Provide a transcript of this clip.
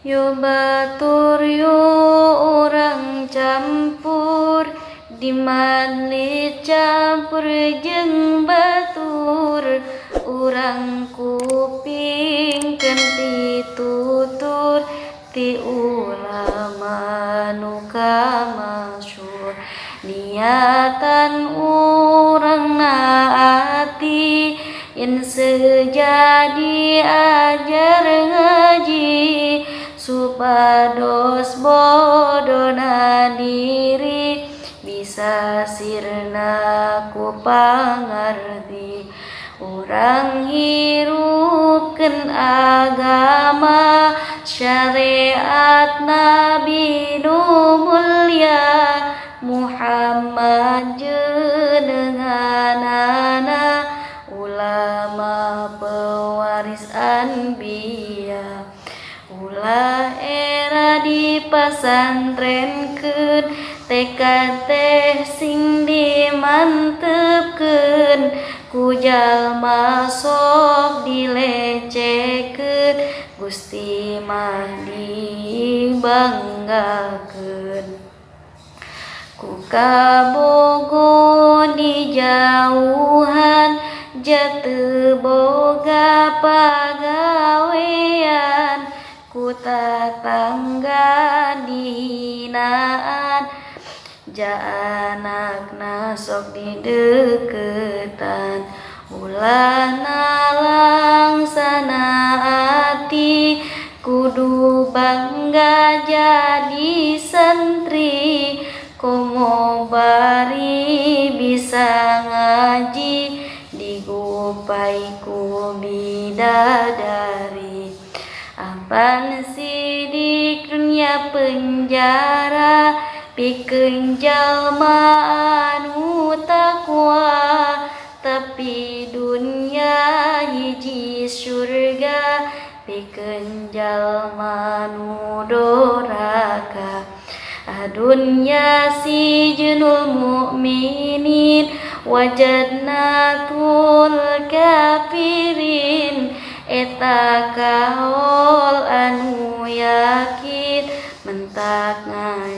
Yo batur yo urang campur di majlis campur jeung batur urang kupingkeun pitutur ti ulama nu kamasyhur niatan urang naati yen sejadi ajar ngaji supados bodona diri bisa sirna ku pangarti urang hirupkeun agama syariat Nabi nu mulya Muhammad jenenganana ulama pewaris anbiya ulah era dipasantrenkeun tekad teh sing dimantepkeun ku jalma sok dilecehkeun Gusti mah dibanggakeun ku kabogoh dijauhan ja teu boga pagawean ku tatangga dihinaan ja anakna sok dideukeutan ulah nalangsana ati kudu bangga jadi santri komo bari bisa ngaji digupai ku bidadari apan sidik dunya penjara pikeun jalma anu takwa tapi dunya hiji surga pikeun jalma nu doraka. Dunya sijnul mukminin wa jannatul kafirin eta kaol anu yakin mentak ngaji.